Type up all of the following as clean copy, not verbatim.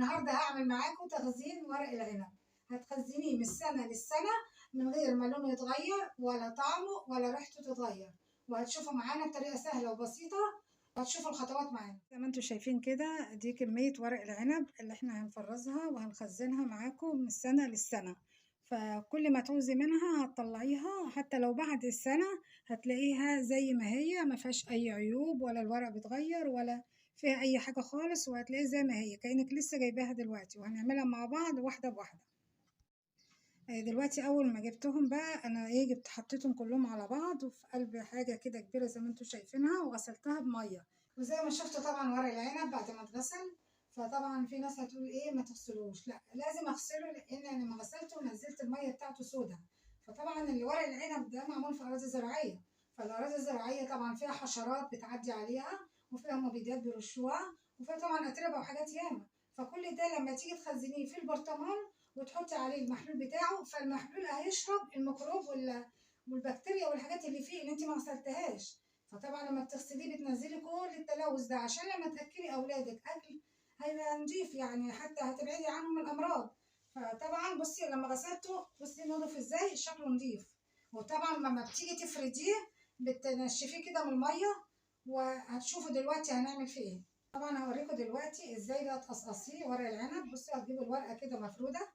النهارده هعمل معاكم تخزين ورق العنب. هتخزنيه من السنة للسنة من غير ما لونه يتغير ولا طعمه ولا ريحته تتغير، وهتشوفوا معانا بطريقة سهلة وبسيطة، وهتشوفوا الخطوات معانا. زي ما انتم شايفين كده، دي كمية ورق العنب اللي احنا هنفرزها وهنخزنها معاكم من السنة للسنة. فكل ما تعوزي منها هتطلعيها، حتى لو بعد السنة هتلاقيها زي ما هي، ما فيهاش اي عيوب ولا الورق بيتغير ولا فيها اي حاجة خالص، وهتلاقيها زي ما هي كأنك لسه جايباها دلوقتي. وهنعملها مع بعض واحدة بواحدة. دلوقتي اول ما جبتهم بقى انا جبت حطيتهم كلهم على بعض وفي قلب حاجة كده كبيرة زي ما انتم شايفينها، وغسلتها بميه. وزي ما شفتوا طبعا ورق العنب بعد ما اتغسل، فطبعا في ناس هتقول ايه ما تغسلوش، لا لازم اغسله، لان انا لما غسلته نزلت المية بتاعته سودا. فطبعا الورق العنب ده معمول في اراضي زراعية، فالاراضي الزراعية طبعا فيها حشرات بتعدي عليها، وفيها مبيدات بيرشوها، وفيها طبعا اتربه وحاجات ياما. فكل ده لما تيجي تخزنيه في البرطمان وتحطي عليه المحلول بتاعه، فالمحلول هيشرب الميكروب والبكتيريا والحاجات اللي فيه اللي انت ما غسلتهاش. فطبعا لما بتغسليه بتنزلي كل التلوث ده، عشان لما تاكلي اولادك اكل هيبقى نضيف، يعني حتى هتبعدي عنهم الامراض. فطبعا بصي لما غسلته بصي نضف ازاي، شكله نضيف. وطبعا لما بتيجي تفرديه بتنشفيه كده من المية، وهتشوفوا دلوقتي هنعمل فيه ايه. طبعا هوريكم دلوقتي ازاي بقى تقصقصيه ورق العنب. بصي هتجيبوا الورقة كده مفروده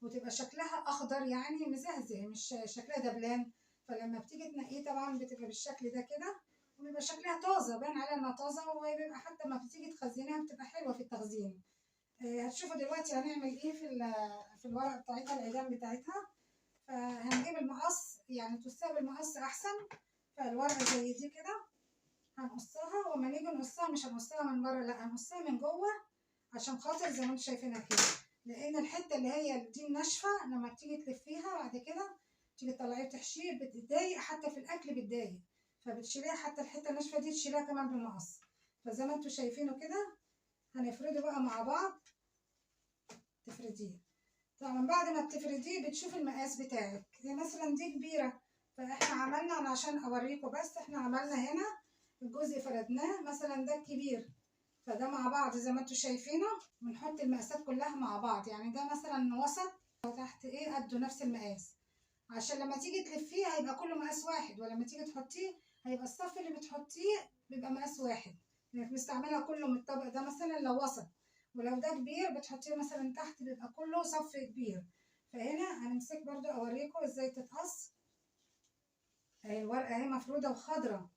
وتبقى شكلها اخضر، يعني مزهزه مش شكلها دبلان. فلما بتيجي تنقية طبعا بتبقى بالشكل ده كده، وبيبقى شكلها طازة، باين عليها انها طازة، وبيبقى حتى ما بتيجي تخزنيها بتبقى حلوة في التخزين. هتشوفوا دلوقتي هنعمل ايه في الورقة بتاعتها، العيدان بتاعتها. فهنجيب المقص، يعني تقصيها بالمقص احسن. فالورقه زي دي كده هنقصها، وما نيجي نقصها مش هنقصها من بره، لا هنقصها من جوه، عشان خاطر زي ما انتم شايفينها كده، لان الحتة اللي هي دي الناشفه لما بتيجي تلفيها بعد كده تيجي تطلعيه وتحشيه بتضايق، حتى في الاكل بتضايق، فبتشيليها حتى الحتة الناشفه دي تشيليها كمان بالمقص. فزي ما انتم شايفينه كده هنفرده بقى مع بعض. تفرديه طبعا بعد ما بتفرديه بتشوفي المقاس بتاعك، زي مثلا دي كبيرة، فاحنا عملنا، انا عشان اوريكم بس احنا عملنا هنا الجزء فردناه، مثلا ده الكبير، فده مع بعض زي ما انتم شايفينه، ونحط المقاسات كلها مع بعض. يعني ده مثلا وسط وتحت ايه قده نفس المقاس، عشان لما تيجي تلفيه هيبقى كله مقاس واحد، ولما تيجي تحطيه هيبقى الصف اللي بتحطيه بيبقى مقاس واحد، لانك يعني مستعملة كله من الطبق ده مثلا لو وسط، ولو ده كبير بتحطيه مثلا تحت بيبقى كله صف كبير. فهنا هنمسك برضو اوريكم ازاي تتقص. اهي الورقة اهي مفروده وخضره،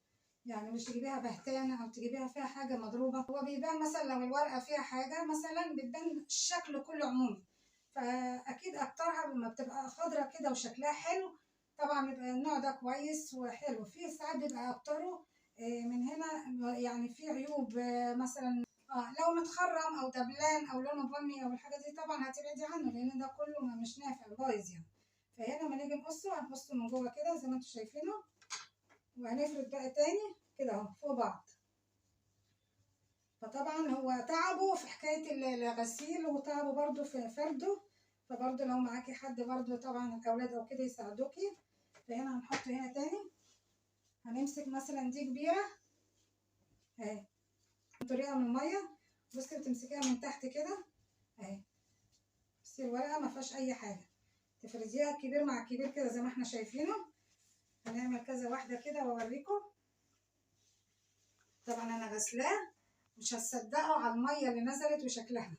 يعني مش تجيبيها بهتانه او تجيبيها فيها حاجة مضروبة. هو بيبان مثلا لو الورقة فيها حاجة مثلا بتبان الشكل كله عمومي، فاكيد اكترها لما بتبقى خضرة كده وشكلها حلو طبعا بيبقى النوع ده كويس وحلو. في ساعات بيبقى اكتره من هنا يعني في عيوب، مثلا لو متخرم او دبلان او لونه بني او الحاجة دي طبعا هتبعدي عنه، لان ده كله مش نافع بايظ يعني. فهنا لما نيجي نقصه هنقصه من جوه كده زي ما انتم شايفينه، وهنفرد بقى تاني كده اهو فوق بعض. فطبعا هو تعبه في حكاية الغسيل، وتعبه برده في فرده، فبرده لو معاكي حد برده طبعا الاولاد او كده يساعدوكي. فهنا هنحطه هنا تاني، هنمسك مثلا دي كبيرة اهي طريقه من المية، بصي بتمسكيها من تحت كده اهي، بصي الورقة ما فيهاش اي حاجة، تفرديها الكبير مع الكبير كده زي ما احنا شايفينه. هنعمل كذا واحدة كده واوريكم. طبعا انا غسلاه، مش هتصدقوا على المية اللي نزلت وشكلها،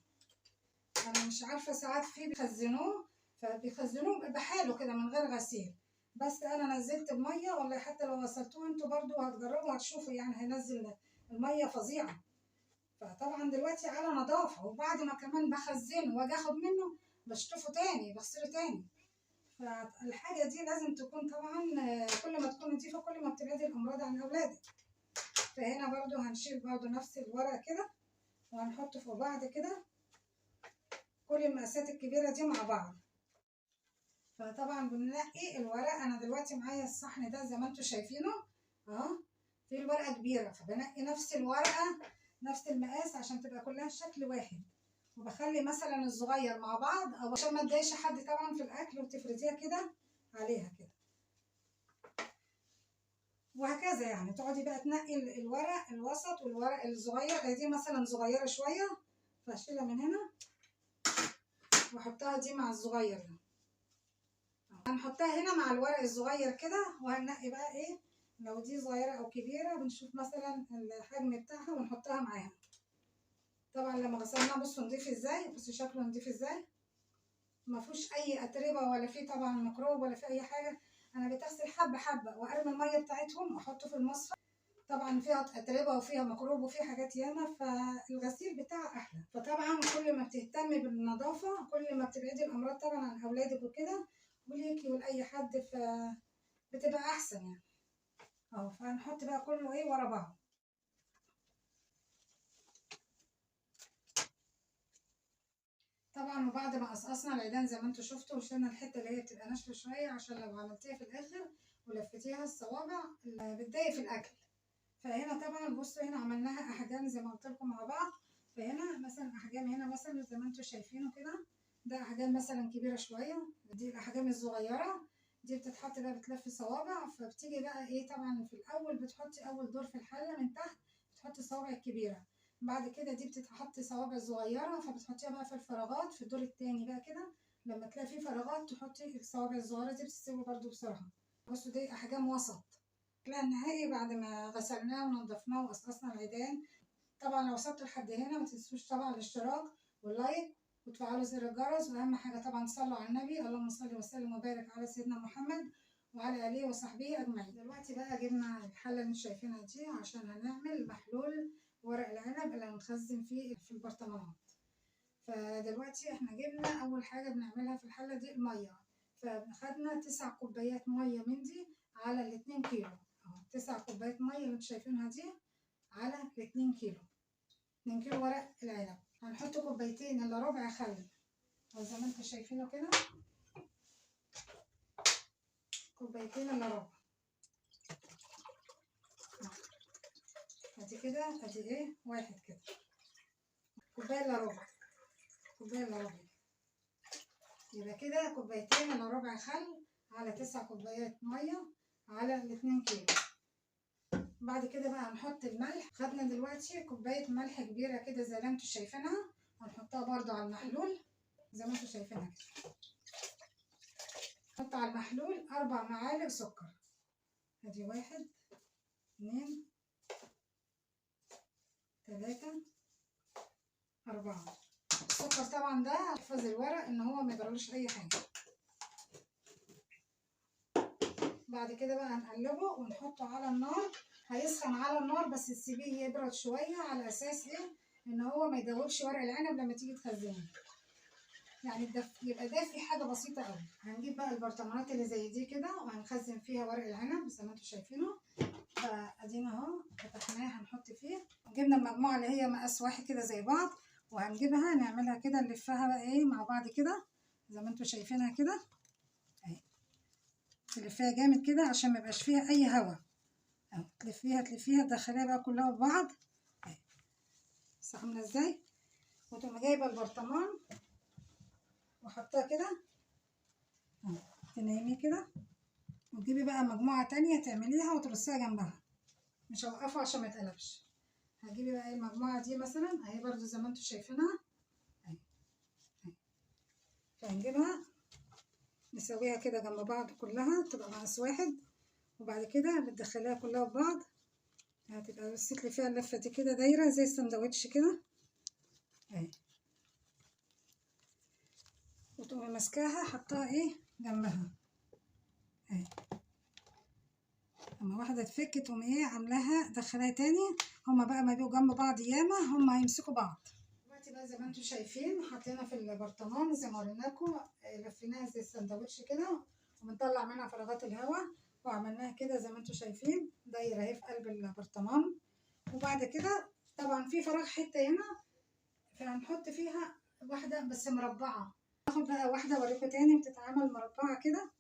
انا مش عارفه ساعات فيه بيخزنوه، فبيخزنوه بحاله كده من غير غسيل، بس انا نزلت بميه والله، حتى لو غسلتوه انتوا برضو هتجربوا هتشوفوا، يعني هينزل المية فظيعة. فطبعا دلوقتي على نظافة، وبعد ما كمان بخزنه واجي اخد منه بشطفه تاني بغسله تاني. فالحاجه دي لازم تكون طبعا كل ما تكون نظيفة كل ما بتبعدي الامراض عن اولادك. فهنا برضو هنشيل برضو نفس الورق كده وهنحطه فوق بعض كده، كل المقاسات الكبيرة دي مع بعض. فطبعا بننقي الورق، انا دلوقتي معايا الصحن ده زي ما انتم شايفينه اهو، في الورقة كبيرة، فبنقي نفس الورقة نفس المقاس عشان تبقى كلها شكل واحد، وبخلي مثلا الصغير مع بعض، او عشان ما تضايقش حد طبعا في الاكل، وتفرديها كده عليها كده وهكذا. يعني تقعدي بقى تنقي الورق الوسط والورق الصغير. دي مثلا صغيرة شوية فاشيلها من هنا واحطها دي مع الصغير ده. هنحطها هنا مع الورق الصغير كده، وهننقي بقى ايه لو دي صغيرة او كبيرة، بنشوف مثلا الحجم بتاعها ونحطها معاها. طبعا لما غسلناه بصوا نضيف ازاي، بصوا شكله نضيف ازاي، ما فيهوش اي اتربه ولا فيه طبعا ميكروب ولا فيه اي حاجة. انا بتغسل حبه حبه وارمي المية بتاعتهم واحطه في المصفى. طبعا فيها اتربه وفيها ميكروب وفيها حاجات ياما، فالغسيل بتاعها احلى. فطبعا كل ما بتهتمي بالنظافة كل ما بتبعدي الامراض طبعا عن اولادك وكده وليكي ولاي حد، فبتبقى احسن يعني. اهو فهنحط بقى كله ايه ورا بعض. طبعا وبعد ما قصقصنا العيدان زي ما انتم شفتوا وشلنا الحتة اللي هي بتبقى ناشفة شوية، عشان لو عملتيها في الاخر ولفتيها الصوابع بتضايق في الاكل. فهنا طبعا بصوا هنا عملناها احجام زي ما قلت لكم مع بعض. فهنا مثلا احجام هنا مثلا زي ما انتم شايفينه كده، ده احجام مثلا كبيرة شوية، دي الاحجام الصغيرة دي بتتحط بقى بتلف صوابع. فبتيجي بقى ايه طبعا في الاول بتحطي اول دور في الحلة من تحت بتحطي الصوابع الكبيرة، بعد كده دي بتتحط صوابع صغيرة، فبتحطيها بقى في الفراغات في الدور التاني بقى كده. لما تلاقي فيه فراغات تحطي الصوابع الصغيرة دي، بتستوي برده بسرعة. بصوا دي احجام وسط. شكلها النهائي بعد ما غسلناه ونضفناه وقصقصنا العيدان. طبعا لو وصلتوا لحد هنا ما تنسوش طبعا الاشتراك وال like وتفعلوا زر الجرس، واهم حاجة طبعا تصلوا على النبي، اللهم صل وسلم وبارك على سيدنا محمد وعلى اله وصحبه اجمعين. دلوقتي بقى جبنا الحلة اللي انتوا شايفينها دي عشان هنعمل محلول ورق العنب اللي هنخزن فيه في البرطمانات. فدلوقتي احنا جبنا اول حاجة بنعملها في الحلة دي المية، فخدنا 9 كوبايات مية من دي على 2 كيلو اهو. 9 كوبايات مية اللي انتوا شايفينها دي على 2 كيلو، 2 كيلو ورق العنب. هنحط كوبايتين الا ربع خل او زي ما انتوا شايفينه كده، كوبايتين الا ربع. ادي كده، ادي ايه واحد كده، كوباية الا ربع، كوباية الا ربع. يبقى كده كوبايتين الا ربع خل على 9 كوبايات مية على 2 كيلو. بعد كده بقى هنحط الملح. خدنا دلوقتي كوباية ملح كبيرة كده زي ما انتوا شايفينها، هنحطها برده على المحلول زي ما انتوا شايفينها كده. نحط على المحلول 4 معالق سكر، ادي 1 2 3 4. السكر طبعا ده يحفظ الورق ان هو ما يجرالوش اي حاجة. بعد كده بقى هنقلبه ونحطه على النار، هيسخن على النار بس تسيبيه يبرد شوية على اساس ايه ان هو ما يدوبش ورق العنب لما تيجي تخزنيه، يعني يبقى دافي حاجة بسيطة قوي. هنجيب بقى البرطمانات اللي زي دي كده وهنخزن فيها ورق العنب زي ما انتم شايفينه. فادينا اهو فتحناه هنحط فيه، جبنا المجموعة اللي هي مقاس واحد كده زي بعض، وهنجيبها نعملها كده نلفها بقى ايه مع بعض كده زي ما انتم شايفينها كده اهي. تلفيها جامد كده عشان ما يبقاش فيها اي هوا اهو، تلفيها تلفيها تدخليها بقى كلها في بعض اهي. بس عامله ازاي؟ وتقوم جايبه البرطمان وحطها كده اهو، تنيميه كده، وتجيبي بقى مجموعة تانية تعمليها وترصيها جنبها. مش هوقفه عشان ما يتقلبش. هجيبي بقى المجموعة دي مثلا اهي برضو زي ما انتم شايفينها اهي، فهنجيبها نسويها كده جنب بعض كلها تبقى مقاس واحد، وبعد كده بتدخليها كلها في بعض. هتبقى رصيت لي فيها اللفة دي كده دايرة زي السندوتش كده اهي، وتقومي ماسكاها حطاها ايه جنبها اهي. اما واحدة تفك تقومي ايه عاملاها دخلها تاني. هما بقى ما بيبقوا جنب بعض ياما هما هيمسكوا بعض. دلوقتي بقى زي ما انتم شايفين حطينا في البرطمان زي ما وريناكم، لفيناها زي السندوتش كده وبنطلع منها فراغات الهواء، وعملناها كده زي ما انتم شايفين دايرة اهي في قلب البرطمان. وبعد كده طبعا في فراغ حتة هنا فهنحط فيها واحدة بس مربعه. ناخد بقى واحدة اوريكم تاني بتتعمل مربعه كده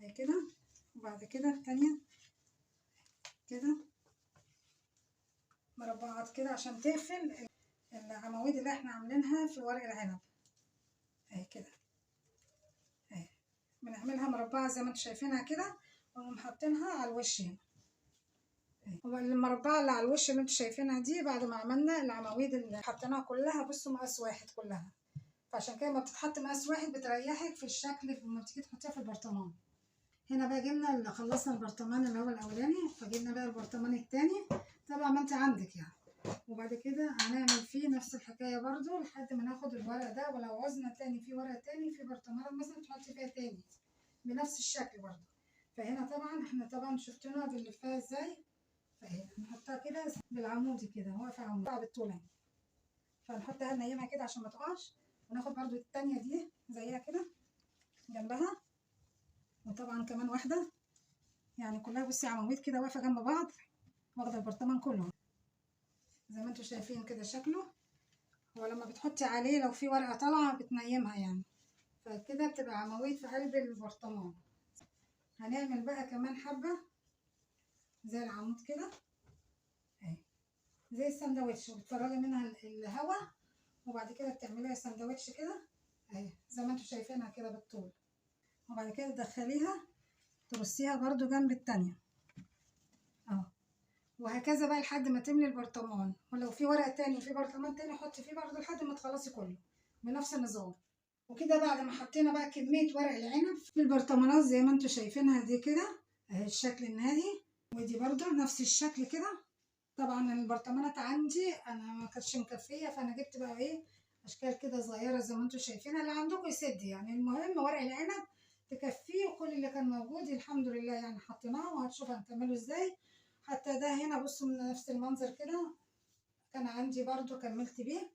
اهي كده، وبعد كده التانية كده مربعات كده عشان تقفل العواميد اللي احنا عاملينها في ورق العنب اهي كده اهي. بنعملها مربعه زي ما انتم شايفينها كده، ونقوم حاطينها على الوش هنا. المربعه اللي على الوش اللي انتم شايفينها دي بعد ما عملنا العواميد اللي حطيناها كلها بصوا مقاس واحد كلها. فعشان كده ما بتتحط مقاس واحد، بتريحك في الشكل لما بتيجي تحطيها في البرطمان. هنا بقى جبنا اللي خلصنا البرطمان اللي هو الاولاني، فجبنا بقى البرطمان التاني طبعا ما انت عندك يعني. وبعد كده هنعمل فيه نفس الحكاية برضو لحد ما ناخد الورق ده، ولو عوزنا تاني في ورق تاني في برطمانات مثلا تحطي فيها تاني بنفس الشكل برضو. فهنا طبعا احنا طبعا شفتونا بنلفها ازاي، فهنا نحطها كده بالعمودي كده واقفة عمودي بالطول اهي، فنحطها نايمها كده عشان ما تقعش. وناخد برضو التانية دي زيها كده جنبها، وطبعا كمان واحدة، يعني كلها بصي عواميد كده واقفة جنب بعض، واخده البرطمان كله زي ما انتم شايفين كده شكله. هو لما بتحطي عليه لو في ورقة طالعه بتنيمها يعني، فكده بتبقى عواميد في قلب البرطمان. هنعمل بقى كمان حبه زي العمود كده اهي، زي الساندوتش، وبتفرغي منها الهواء وبعد كده بتعمليها ساندوتش كده اهي زي ما انتم شايفينها كده بالطول. وبعد كده تدخليها ترصيها برضو جنب التانية اهو، وهكذا بقى لحد ما تملي البرطمان. ولو في ورق تاني في برطمان تاني حطي فيه برضو لحد ما تخلصي كله بنفس النظام. وكده بعد ما حطينا بقى كمية ورق العنب في البرطمانات زي ما انتم شايفينها دي كده اهي الشكل النهائي، ودي برضو نفس الشكل كده. طبعا البرطمانات عندي انا ما كانتش مكفيه، فانا جبت بقى ايه اشكال كده صغيرة زي ما انتم شايفينها، اللي عندكم يسد يعني. المهم ورق العنب تكفيه، وكل اللي كان موجود الحمد لله يعني حطيناه، وهتشوفوا هنكمله ازاي. حتى ده هنا بصوا من نفس المنظر كده كان عندي برضو كملت بيه.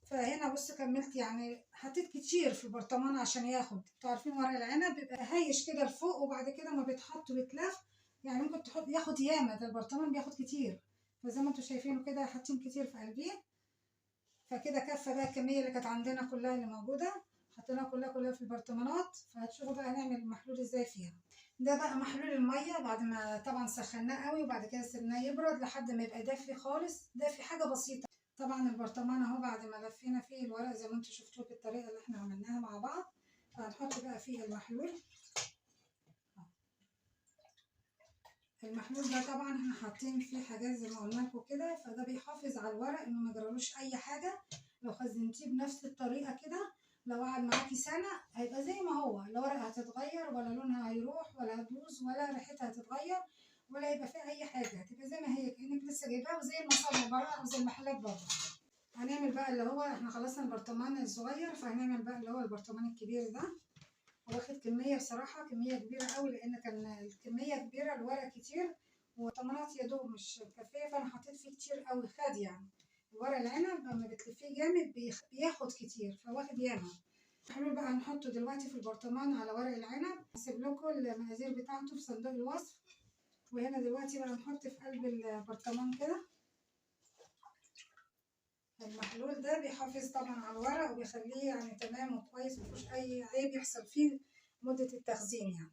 فهنا بصوا كملت يعني حطيت كتير في البرطمان عشان ياخد، انتوا عارفين ورق العنب بيبقى هايش كده لفوق، وبعد كده ما بيتحط ويتلف يعني ممكن تحط ياخد ياما، ده البرطمان بياخد كتير. فزي ما انتوا شايفينه كده حاطين كتير في قلبية، فكده كفى بقى الكمية اللي كانت عندنا كلها اللي موجودة حطيناها كلها في البرطمانات. فهتشوفوا بقى هنعمل المحلول ازاي فيها. ده بقى محلول المية بعد ما طبعا سخناه قوي، وبعد كده سيبناه يبرد لحد ما يبقى دافي خالص، دافي حاجة بسيطة. طبعا البرطمان اهو بعد ما لفينا فيه الورق زي ما انتوا شفتوه بالطريقة اللي احنا عملناها مع بعض، فهنحط بقى فيه المحلول. المحلول ده طبعا احنا حاطين فيه حاجات زي ما قلنا لكم كده، فده بيحافظ على الورق انه ما يجرالوش اي حاجة. لو خزنتيه بنفس الطريقة كده لو قعد معاكي سنة هيبقى زي ما هو، لا ورقة هتتغير ولا لونها هيروح ولا هتبوظ ولا ريحتها هتتغير ولا هيبقى فيها اي حاجة، هتبقى زي ما هي كانك لسه جايباها، وزي المصانع بره او زي المحلات بره. هنعمل بقى اللي هو احنا خلصنا البرطمان الصغير، فهنعمل بقى اللي هو البرطمان الكبير ده. واخد كمية بصراحة كمية كبيرة قوي، لان كان الكمية كبيرة الورق كتير والبرطمانات يا دوب مش مكفيه، فانا حطيت فيه كتير قوي. خد يعني ورق العنب لما بتلفيه جامد بياخد كتير، فواخد ياما. المحلول بقى هنحطه دلوقتي في البرطمان على ورق العنب، هسيب لكم المقادير بتاعته في صندوق الوصف. وهنا دلوقتي بقى هنحط في قلب البرطمان كده المحلول ده، بيحافظ طبعا على الورق وبيخليه يعني تمام وكويس، مفيهوش اي عيب يحصل فيه مدة التخزين يعني.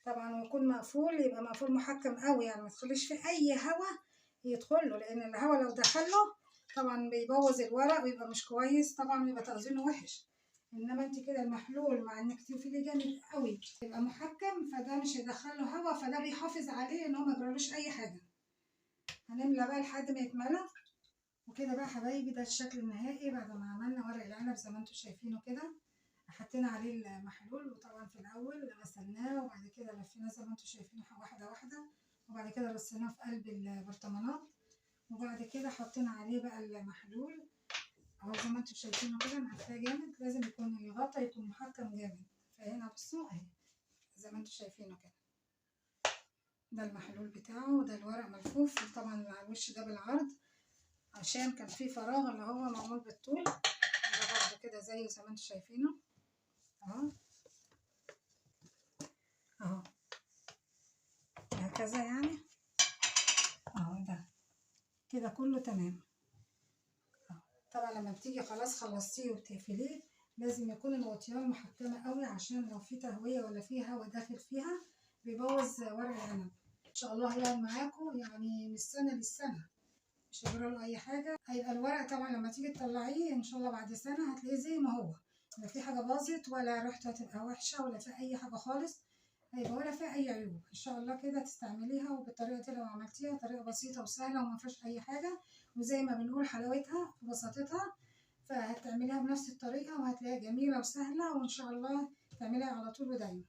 طبعا ويكون مقفول، يبقى مقفول محكم قوي يعني، ما تخليش فيه اي هواء يدخله، لان الهواء لو دخله طبعا بيبوظ الورق ويبقى مش كويس، طبعا بيبقى تخزينه وحش. انما انت كده المحلول مع انك تقفليه جامد قوي يبقى محكم، فده مش هيدخله هواء، فده بيحافظ عليه ان هو ما يجرالوش اي حاجة. هنملى بقى لحد ما يتملى. وكده بقى حبايبي ده الشكل النهائي بعد ما عملنا ورق العنب زي ما انتم شايفينه كده، حطينا عليه المحلول، وطبعا في الاول غسلناه وبعد كده لفيناه زي ما انتم شايفينه واحدة واحدة، وبعد كده رصيناه في قلب البرطمانات، وبعد كده حطينا عليه بقى المحلول اهو زي ما انتم شايفينه كده. انا قافلاه جامد، لازم يكون الغطا يكون محكم جامد. فهنا بصوا اهي زي ما انتم شايفينه كده، ده المحلول بتاعه، وده الورق ملفوف طبعا على الوش ده بالعرض عشان كان فيه فراغ اللي هو معمول بالطول. ده برضه كده زيه زي ما انتم شايفينه اهو اهو هكذا يعني اهو، ده كده كله تمام. طبعا لما بتيجي خلاص خلصتيه وبتقفليه لازم يكون الغطيان محكمة قوي، عشان لو في تهوية ولا في هواء داخل فيها بيبوظ ورق العنب. ان شاء الله هيقعد معاكم يعني من السنة للسنة، مش هيجرى له اي حاجة. هيبقى الورق طبعا لما تيجي تطلعيه ان شاء الله بعد سنة هتلاقيه زي ما هو، لا في حاجة باظت ولا ريحته هتبقى وحشة ولا في اي حاجة خالص، هيبقى ولا فيها اي عيوب ان شاء الله. كده تستعمليها، وبالطريقه دي لو عملتيها طريقه بسيطة وسهلة وما فيهاش اي حاجة، وزي ما بنقول حلاوتها في بساطتها. فهتعمليها بنفس الطريقة وهتلاقيها جميلة وسهلة، وإن شاء الله تعمليها على طول ودايما.